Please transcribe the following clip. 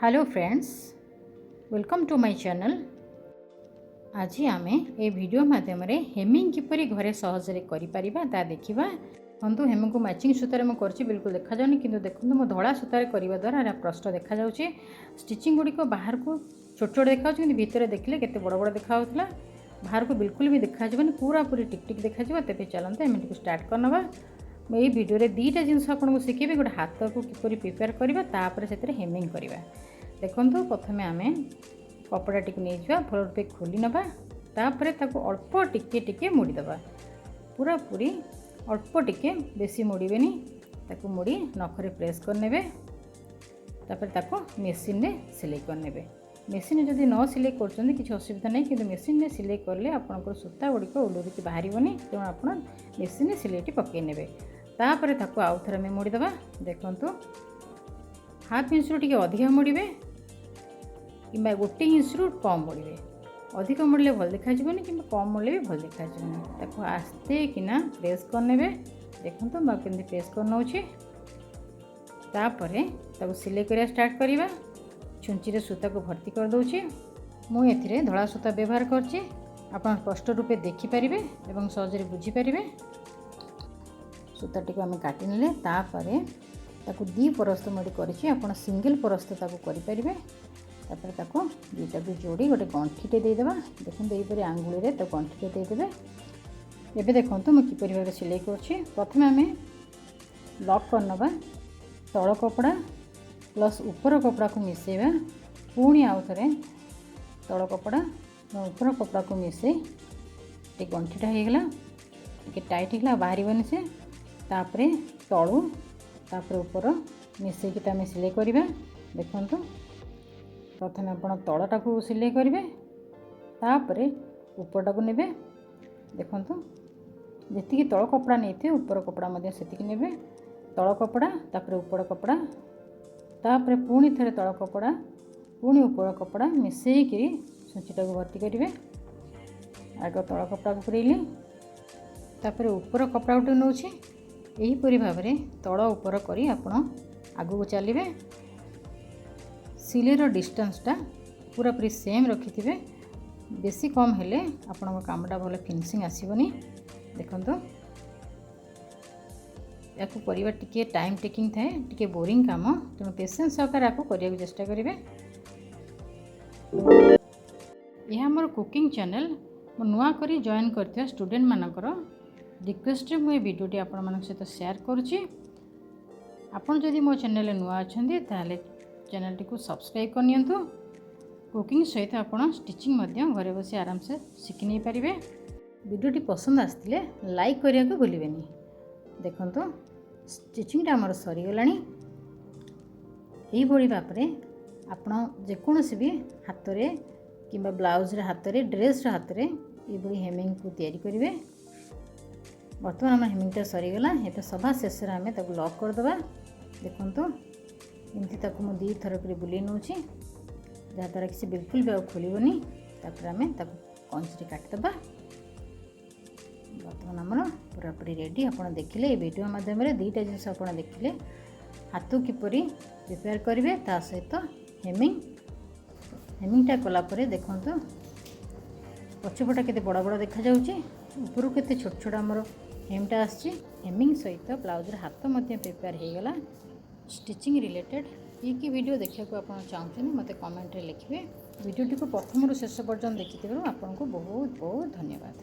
Hello friends, welcome to my channel. ଆଜି ଆମେ ଏ video ମାଧ୍ୟମରେ ହେମିଂ କିପରି ଘରେ ସହଜରେ କରିପାରିବା, ତାହା ଦେଖିବା। ଦେଖନ୍ତୁ, ହେମିଂକୁ ମ୍ୟାଚିଂ ସୂତାରେ ମୁଁ କରିଛି, ବିଲକୁଲ ଦେଖାଯାଉନି। କିନ୍ତୁ ଦେଖନ୍ତୁ, ମୁଁ ଧଳା ସୂତାରେ କରିବା ଦ୍ୱାରା ଏଟା ସ୍ପଷ୍ଟ ଦେଖାଯାଉଛି। ଷ୍ଟିଚିଂ ଗୁଡ଼ିକ ବାହାରକୁ ଛୋଟ ଛୋଟ ଦେଖାଯାଉଛି, କିନ୍ତୁ ଭିତରେ ଦେଖିଲେ କେତେ ବଡ଼ ବଡ଼ ଦେଖାଯାଉଥିଲା। ବାହାରକୁ ବିଲକୁଲ ବି ଦେଖାଯିବନି, ପୁରାପୁରି ଟିକ୍ ଟିକ୍ ଦେଖାଯିବ। ତେବେ ଚାଲନ୍ତୁ, ଆମେ ଟିକେ ଷ୍ଟାର୍ଟ କରିନେବା। ମୁଁ ଏଇ ଭିଡ଼ିଓରେ ଦୁଇଟା ଜିନିଷ ଆପଣଙ୍କୁ ଶିଖେଇବି। ଗୋଟେ, ହାତକୁ କିପରି ପ୍ରିପେୟାର କରିବା, ତାପରେ ସେଥିରେ ହେମିଂ କରିବା। ଦେଖନ୍ତୁ, ପ୍ରଥମେ ଆମେ କପଡ଼ାଟିକୁ ନେଇଯିବା, ଭଲ ରୂପେ ଖୋଲି ନେବା। ତାପରେ ତାକୁ ଅଳ୍ପ ଟିକେ ଟିକେ ମୋଡ଼ିଦେବା, ପୁରାପୁରି ଅଳ୍ପ ଟିକେ, ବେଶୀ ମୋଡ଼ିବେନି। ତାକୁ ମୋଡ଼ି ନଖରେ ପ୍ରେସ୍ କରିନେବେ। ତାପରେ ତାକୁ ମେସିନ୍ରେ ସିଲେଇ କରିନେବେ। ମେସିନ୍ରେ ଯଦି ନ ସିଲେଇ କରୁଛନ୍ତି, କିଛି ଅସୁବିଧା ନାହିଁ। କିନ୍ତୁ ମେସିନ୍ରେ ସିଲେଇ କଲେ ଆପଣଙ୍କର ସୂତା ଗୁଡ଼ିକ ଉଲୁରିକି ବାହାରିବନି। ତେଣୁ ଆପଣ ମେସିନ୍ରେ ସିଲେଇଟି ପକାଇ ନେବେ। ତାପରେ ତାକୁ ଆଉ ଥରେ ଆମେ ମୋଡ଼ିଦେବା। ଦେଖନ୍ତୁ, ହାଫ୍ ଇଞ୍ଚରୁ ଟିକେ ଅଧିକା ମୋଡ଼ିବେ କିମ୍ବା 1 ଇଞ୍ଚରୁ କମ୍ ମୋଡ଼ିବେ। ଅଧିକ ମୋଡ଼ିଲେ ଭଲ ଦେଖାଯିବନି କିମ୍ବା କମ୍ ମୋଡ଼ିଲେ ବି ଭଲ ଦେଖାଯିବନି। ତାକୁ ଆସ୍ତେ କିନା ପ୍ରେସ୍ କରିନେବେ। ଦେଖନ୍ତୁ, ମୁଁ କେମିତି ପ୍ରେସ୍ କରିନେଉଛି। ତାପରେ ତାକୁ ସିଲେଇ କରିବା ଷ୍ଟାର୍ଟ କରିବା। ଛୁଞ୍ଚିରେ ସୂତାକୁ ଭର୍ତ୍ତି କରିଦେଉଛି। ମୁଁ ଏଥିରେ ଧଳା ସୂତା ବ୍ୟବହାର କରିଛି। ଆପଣ ସ୍ପଷ୍ଟ ରୂପେ ଦେଖିପାରିବେ ଏବଂ ସହଜରେ ବୁଝିପାରିବେ। ସୂତାଟିକୁ ଆମେ କାଟିନେଲେ। ତାପରେ ତାକୁ ଦୁଇ ପରସ୍ତ ମୁଁ ଏଠି କରିଛି। ଆପଣ ସିଙ୍ଗଲ୍ ପରସ୍ତ ତାକୁ କରିପାରିବେ। ତାପରେ ତାକୁ ଦୁଇଟାକୁ ଯୋଡ଼ି ଗୋଟେ ଗଣ୍ଠିଟେ ଦେଇଦେବା। ଦେଖନ୍ତୁ, ଏହିପରି ଆଙ୍ଗୁଳିରେ ତାକୁ ଗଣ୍ଠିଟେ ଦେଇଦେବେ। ଏବେ ଦେଖନ୍ତୁ, ମୁଁ କିପରି ଭାବରେ ସିଲେଇ କରୁଛି। ପ୍ରଥମେ ଆମେ ଲକ୍ କରିନେବା। ତଳ କପଡ଼ା ପ୍ଲସ୍ ଉପର କପଡ଼ାକୁ ମିଶାଇବା। ପୁଣି ଆଉ ଥରେ ତଳ କପଡ଼ା ଉପର କପଡ଼ାକୁ ମିଶାଇ ଟିକେ ଗଣ୍ଠିଟା ହେଇଗଲା, ଟିକେ ଟାଇଟ୍ ହେଇଗଲା, ଆଉ ବାହାରିବନି ସେ। ତାପରେ ତଳୁ, ତାପରେ ଉପର ମିଶାଇକି ତ ଆମେ ସିଲେଇ କରିବା। ଦେଖନ୍ତୁ, ପ୍ରଥମେ ଆପଣ ତଳଟାକୁ ସିଲେଇ କରିବେ, ତାପରେ ଉପରଟାକୁ ନେବେ। ଦେଖନ୍ତୁ, ଯେତିକି ତଳ କପଡ଼ା ନେଇଥିବେ, ଉପର କପଡ଼ା ମଧ୍ୟ ସେତିକି ନେବେ। ତଳ କପଡ଼ା, ତାପରେ ଉପର କପଡ଼ା, ତାପରେ ପୁଣି ଥରେ ତଳ କପଡ଼ା, ପୁଣି ଉପର କପଡ଼ା ମିଶାଇକିରି ଛୁଞ୍ଚିଟାକୁ ଭର୍ତ୍ତି କରିବେ। ଆଗ ତଳ କପଡ଼ାକୁ ପୁରେଇଲି, ତାପରେ ଉପର କପଡ଼ା ଗୋଟେ ନେଉଛି। ଏହିପରି ଭାବରେ ତଳ ଉପର କରି ଆପଣ ଆଗକୁ ଚାଲିବେ। ସିଲେଇର ଡିଷ୍ଟାନ୍ସଟା ପୁରାପୁରି ସେମ୍ ରଖିଥିବେ। ବେଶୀ କମ୍ ହେଲେ ଆପଣଙ୍କ କାମଟା ଭଲ ଫିନିସିଂ ଆସିବନି। ଦେଖନ୍ତୁ, ୟାକୁ କରିବା ଟିକିଏ ଟାଇମ୍ ଟେକିଂ ଥାଏ, ଟିକେ ବୋରିଂ କାମ। ତେଣୁ ପେସେନ୍ସ ସହକାରେ ୟାକୁ କରିବାକୁ ଚେଷ୍ଟା କରିବେ। ଏହା ଆମର କୁକିଂ ଚ୍ୟାନେଲ୍। ମୁଁ ନୂଆ କରି ଜଏନ୍ କରିଥିବା ଷ୍ଟୁଡ଼େଣ୍ଟମାନଙ୍କର ରିକ୍ୱେଷ୍ଟରେ ମୁଁ ଏ ଭିଡ଼ିଓଟି ଆପଣମାନଙ୍କ ସହିତ ସେୟାର କରୁଛି। ଆପଣ ଯଦି ମୋ ଚ୍ୟାନେଲରେ ନୂଆ ଅଛନ୍ତି, ତାହେଲେ ଚ୍ୟାନେଲଟିକୁ ସବସ୍କ୍ରାଇବ୍ କରିନିଅନ୍ତୁ। କୁକିଂ ସହିତ ଆପଣ ଷ୍ଟିଚିଂ ମଧ୍ୟ ଘରେ ବସି ଆରାମସେ ଶିଖି ନେଇପାରିବେ। ଭିଡ଼ିଓଟି ପସନ୍ଦ ଆସିଥିଲେ ଲାଇକ୍ କରିବାକୁ ଭୁଲିବେନି। ଦେଖନ୍ତୁ, ଷ୍ଟିଚିଂଟା ଆମର ସରିଗଲାଣି। ଏହିଭଳି ଭାବରେ ଆପଣ ଯେକୌଣସି ବି ହାତରେ କିମ୍ବା ବ୍ଲାଉଜର ହାତରେ, ଡ୍ରେସ୍ର ହାତରେ ଏଇଭଳି ହେମିଂକୁ ତିଆରି କରିବେ। ବର୍ତ୍ତମାନ ଆମର ହେମିଂଟା ସରିଗଲା। ଏବେ ସଭା ଶେଷରେ ଆମେ ତାକୁ ଲକ୍ କରିଦେବା। ଦେଖନ୍ତୁ, ଏମିତି ତାକୁ ମୁଁ ଦୁଇ ଥର କରି ବୁଲେଇ ନେଉଛି, ଯାହାଦ୍ୱାରା କି ସେ ବିଲକୁଲ ବି ଆଉ ଖୋଲିବନି। ତାପରେ ଆମେ ତାକୁ କଇଁଚିରେ କାଟିଦେବା। ବର୍ତ୍ତମାନ ଆମର ପୁରାପୁରି ରେଡ଼ି। ଆପଣ ଦେଖିଲେ, ଏ ଭିଡ଼ିଓ ମାଧ୍ୟମରେ ଦୁଇଟା ଜିନିଷ ଆପଣ ଦେଖିଲେ। ହାତ କିପରି ପ୍ରିପେୟାର କରିବେ, ତା ସହିତ ହେମିଂ। ହେମିଂଟା କଲା ପରେ ଦେଖନ୍ତୁ, ପଛପଟା କେତେ ବଡ଼ ବଡ଼ ଦେଖାଯାଉଛି, ଉପରୁ କେତେ ଛୋଟ ଛୋଟ ଆମର ହେମ୍ଟା ଆସିଛି। ହେମିଂ ସହିତ ବ୍ଲାଉଜର ହାତ ମଧ୍ୟ ପ୍ରିପେୟାର ହେଇଗଲା। ଷ୍ଟିଚିଂ ରିଲେଟେଡ଼୍ କି କି ଭିଡ଼ିଓ ଦେଖିବାକୁ ଆପଣ ଚାହୁଁଛନ୍ତି, ମୋତେ କମେଣ୍ଟରେ ଲେଖିବେ। ଭିଡ଼ିଓଟିକୁ ପ୍ରଥମରୁ ଶେଷ ପର୍ଯ୍ୟନ୍ତ ଦେଖିଥିବାରୁ ଆପଣଙ୍କୁ ବହୁତ ବହୁତ ଧନ୍ୟବାଦ।